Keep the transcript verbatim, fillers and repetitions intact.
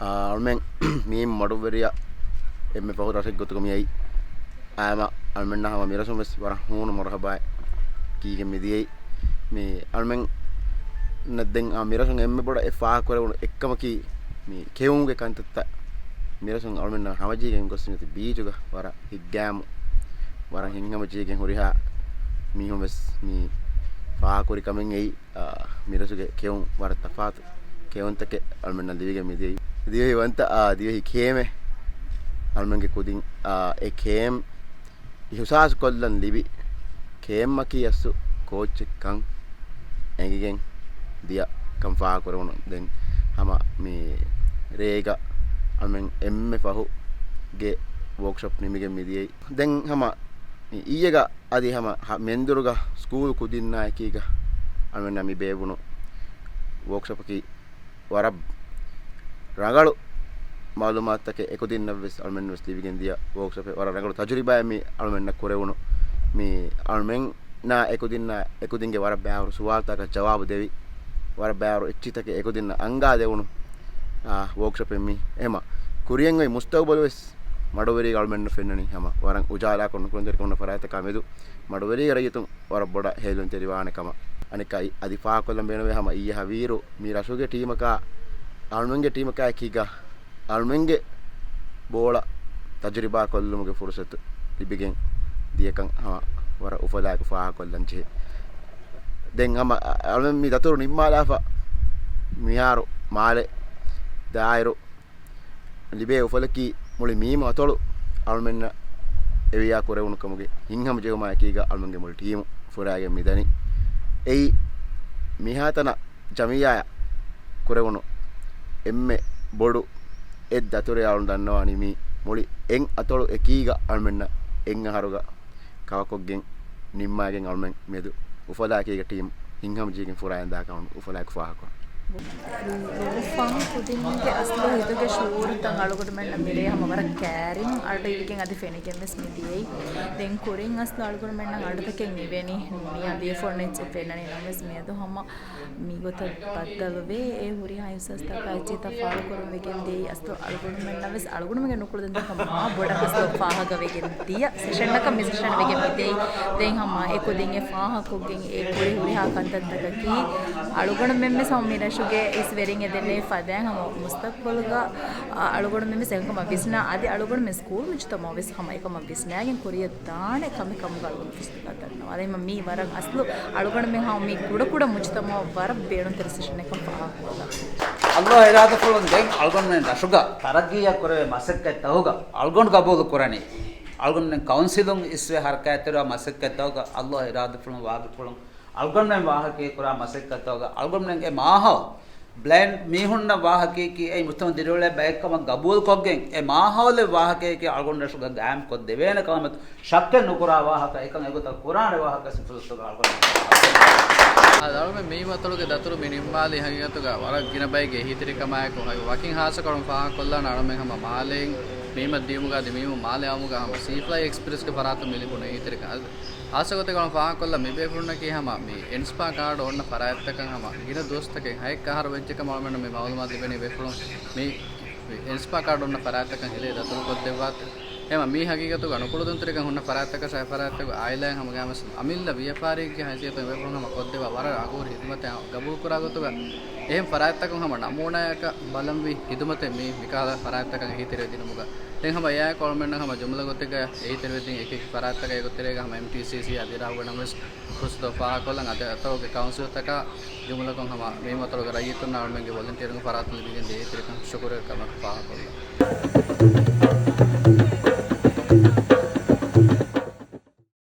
އާ، އަޅުމެން މީ މަޑުވެރިޔާ އެންމެ ފަހު ރަށެއް ގޮތުގަ މިއައީ. އާމަ އަޅުމެންނާ ހަމަ މިރަށުން ވެސް ވަރަށް ހޫނު މަރުހަބާއެއް ކީގެން މިދިޔައީ. މި އަޅުމެން ދެން އާ މިރަށުން އެންމެ ބޮޑަށް އެ ފާހަގަކުރެވުނު އެއްކަމަކީ މި ކެއުމުގެ ކަންތައްތައް. މިރަށުން އަޅުމެންނާ ހަމަޖީގެން ގޮސް މިއޮތީ ބީޗުގަ ވަރަށް ހިތްގައިމު، ވަރަށް ހިތްހަމަޖީގެން ހުރިހާ މީހުން ވެސް މި ފާހަގަކުރި ކަމެއް އެއީ. އާ، މިރަށުގެ ކެއުން ވަރަށް ތަފާތު ކެއުންތަކެއް އަޅުމެންނަށް ލިބިގެން މިދިޔައީ. ދިވެހި ވަންތަ، އާ، ދިވެހި ކޭމެއް އަޅުމެންގެ ކުދިން، އާ، އެ ކޭމް އިހުސާސް ކޮށްލަން ލިބި. ކޭމްއަކީ އަސްލު ކޯޗެއްކަން އެނގިގެން ދިޔަ ކަން ފާހަގަކުރެވުނު. ދެން ހަމަ މި ރޭގަ އަޅުމެން އެންމެ ފަހު ގެ ވޯކްޝޮޕް ނިމިގެން މިދިޔައީ. ދެން ހަމަ މި އިއްޔެގަ އަދި ހަމަ ހަ-، މެންދުރުގަ ސްކޫލު ކުދިންނާ އެކީގަ އަޅުމެންނަށް މި ބޭއްވުނު ވޯކްޝޮޕަކީ ވަރަށް ރަނގަޅު މައުލޫމާތުތަކެއް އެކުދިންނަށް ވެސް އަޅުމެން ވެސް ލިބިގެން ދިޔަ ވޯކްޝޮޕެއް. ވަރަށް ރަނގަޅު ތަޖުރިބާއެއް މި އަޅުމެންނަށް ކުރެވުނު. މި އަޅުމެންނާ އެކުދިންނާ އެކުދިންގެ ވަރަށް ބައިވަރު ސުވާލުތަކަށް ޖަވާބު ދެވި، ވަރަށް ބައިވަރު އެއްޗިތަކެއް އެކުދިންނަށް އަންގާ ދެވުނު، އާ، ވޯކްޝޮޕެއް މި. އެހެމަ ކުރިޔަށް އޮތް މުސްތަގުބަލު ވެސް މަޑުވެރީގަ އަޅުމެންނަށް ފެންނަނީ ހަމަ ވަރަށް އުޖާލާކޮށް ނުކުޅުންތެރިކޮށް ހުންނަ ފަރާތްތަކާ މެދު މަޑުވެރީގެ ރައްޔިތުން ވަރަށް ބޮޑަށް ހޭލުންތެރިވާނެ ކަމަށް. އަނެއްކާ އަދި ފާހަގަކޮށްލަން ބޭނުންވޭ ހަމަ އިއްޔެ ހަވީރު މި ރަށުގެ ޓީމަކާ އަޅުމެންގެ ޓީމަކާ އެކީގަ އަޅުމެންގެ ބޯޅަ ތަޖުރިބާ ކޮށްލުމުގެ ފުރުސަތު ލިބިގެން ދިޔަކަން ހަމަ ވަރަށް އުފަލާއެކު ފާހަގަކޮށްލަން ޖެހޭ. ދެން ހަމަ އަ-، އަޅުމެން މި ދަތުރު ނިންމާލާފަ މިހާރު މާލެ ދާއިރު ލިބޭ އުފަލަކީ މުޅި މީމު އަތޮޅު އަޅުމެންނަށް އެވިޔާ ކުރެވުނު ކަމުގެ ހިތްހަމަޖެހުމާ އެކީގަ އަޅުމެންގެ މުޅި ޓީމު ފުރާގެން މިދަނީ. އެއީ މިހާތަނަށް ޖަމިއްޔާއަށް ކުރެވުނު އެންމެ ބޮޑު އެއް ދަތުރެއް އަޅުން ދަންނަވާނީ މީ މުޅި އެއް އަތޮޅު އެކީގަ އަޅުމެންނަށް އެއް އަހަރުގަ ކަވަކޮށްގެން ނިންމާގެން އަޅުމެން މެދު އުފަލާއެކީގަ ޓީމް ހިތްހަމަޖެހިގެން ފުރާގެން ދާކަމުން އުފަލާއެކު ފާހަގަކުރަން. ލޫފާން ކުދިންގެ އަސްލު ހިތުގެ ޝުޢޫރުތައް އަޅުގަނޑުމެންނަށް މިރޭ ހަމަ ވަރަށް ކައިރިން އަޑުއިވިގެން އަދި ފެނިގެން ވެސް މިދިޔައީ. ދެން ކުރިން އަސްލު އަޅުގަނޑުމެންނަށް އަޑުތަކެއް އިވެނީ މިއަދި ފޮންނެއްޗެއް ފެންނަނީ ނަމަވެސް މިއަދު ހަމަ މިގޮތަށް ބައްދަލުވޭ. އެ ހުރިހާ އިހްސާސްތަކާ އެއްޗިތައް ފާޅުކުރަން ވެގެން ދިޔައީ. އަސްލު އަޅުގަނޑުމެންނަށް ވެސް އަޅުގަނޑުމެންގެ ނުކުޅަދިންތަކަށް މާ ބޮޑަށް އަސްލު ފާހަގަވެގެން ދިޔަ ސެޝަންއަކަށް މި ސެޝަން ވެގެން މިދިޔައީ. ދެން ހަމަ އެ ކުދިން އެ ފާހަގަކޮށްގެން އެ ކުރި ހުރިހާ ކަންތައްތަކަކީ އަޅުގަނޑުމެން ވެސް ހަމަ މި ރަށުގެ އިސް ވެރިން އެދެންނެވި ފަދައިން ހަމަ މުސްތަޤްބަލުގަ އަ-، އަޅުގަނޑުމެން ވެސް އެކަމަށް ވިސްނާ އަދި އަޅުގަނޑުމެން ސްކޫލް މުޖުތަމަޢު ވެސް ހަމަ އެކަމަށް ވިސްނާގެން ކުރިއަށް ދާނެ ކަމެއް ކަމުގަ އަޅުގަނޑު ފުރުސަތުގަ ދަންނަވާލީމަ މީ ވަރަށް އަސްލު އަޅުގަނޑުމެން ހަމަ މި ކުޑަކުޑަ މުޖުތަމަޢަށް ވަރަށް ބޭނުންތެރި ސެޝަނެއްކަން ފާހަގަކޮށްލަން. އައްލާހު އިރާދަފުޅުން ދެން އަޅުގަނޑުމެން ރަށުގަ ތަރައްގީއަށް ކުރެވޭ މަސައްކަތްތަކުގަ އަޅުގަނޑު ގަބޫލު ކުރަނީ، އަޅުގަނޑުމެން ކައުންސިލުން އިސްވެ ހަރަކާތްތެރިވާ މަސައްކަތްތަކުގަ އައްލާހު އިރާދަފުޅުން ވާގިފުޅުން އަޅުގަނޑުމެން ވާހަކައެއް ކުރާ މަސައްކަތްތަކުގަ އަޅުގަނޑުމެން އެ މާހައުލު ބްލައިންޑް މީހުންނަށް ވާހަކައެކީ އެއީ މުޖްތަމަޢު ދިރިއުޅޭ ބައެއްކަމަށް ގަބޫލުކޮށްގެން، އެ މާހައުލެއް ވާހަކައެކީ އަޅުގަނޑު ރަށުގަ ގާއިމްކޮށްދެވޭނެ ކަމަށް ޝައްކެއް ނުކުރާ ވާހަކަ، އެކަން އެގޮތަށް ކުރާނެ ވާހަކަ ސިފަސުތުގަ އަޅުގަނޑު. އަޅުގަނޑު މީމު އަތޮޅުގެ ދަތުރު މި ނިންމާލީ ހަގީގަތުގަ ވަރަށް ގިނަ ބައެއްގެ އެހީތެރިކަމާއެކު، ވަކިން ހާއްސަކޮށް ފާހަގަކޮށްލާނެ އަޅުމެން ހަމަ މާލެއިން މީމަށް ދިޔުމުގަ އަދި މީމު މާލެ އައުމުގަ ހަމަ ސީފްލައި އެކްސްޕްރެސްގެ ފަރާތުން މި ލިބުނު އެހީތެރިކަން. ހާއްސަގޮތެއްގަ ފާހަގަކޮށްލަން މި ބޭފުޅުންނަކީ ހަމަ މި އިންސްޕާ ކާޑު އޮންނަ ފަރާތްތަކަށް ހަމަ ގިނަ ދުވަސްތަކެއް ހައެއްކަ އަހަރު ވެއްޖެކަމަށް އަޅުގަނޑު މި މައުލޫމާތު ލިބެނީ ބޭފުޅުން މި މި އިންސްޕާ ކާޑު އޮންނަ ފަރާތްތަކަށް ހިލޭ ދަތުރުކޮށްދެއްވާތި. އެހެން މީ ހަގީގަތުގަ ނުކުޅަދުންތެރިކަން ހުންނަ ފަރާތްތަކަށާއި ފަރާތްތަކުގެ އާއިލާއިން ހަމަގައިމުވެސް އަމިއްލަ ވިޔަފާރީގެ ހައިސިއްޔަތުން އެބޭފުޅުން ހަމަ ކޮށްދެއްވާ ވަރަށް އަގުހުރި ހިދުމަތެއް ގަބޫލުކުރާ ގޮތުގަ އެހެން ފަރާތްތަކުން ހަމަ ނަމޫނާޔަކަށް ބަލަންވީ ހިދުމަތެއް މީ މިކަހަލަ ފަރާތްތަކަށް އެހީތެރިވެ ދިނުމުގަ. ދެން ހަމަ އެއާއެކު އަޅުމެންނަށް ހަމަ ޖުމްލަ ގޮތެއްގަ އެހީތެރިވެދިން އެކި އެކި ފަރާތްތަކަށް އެގޮތްތެރޭގަ ހަމަ އެމްޓީސީސީ އަދި ރާހުލްގެ ނަމަވެސް ފުރުސަތު ފާހަގަކޮށްލަން އަދި އަތޮޅުގެ ކައުންސިލްތަކާ ޖުމްލަކޮށް ހަމަ މީމު އަތޮޅުގެ ރައްޔިތުންނަށް އަޅުމެންގެ ވޮލަންޓިއަރުންގެ ފަރާތުން ލިބިގެން ދޭތެރިކަން ޝުކުރުވެރިކަމަކު ފާހަގަކޮށްލަން.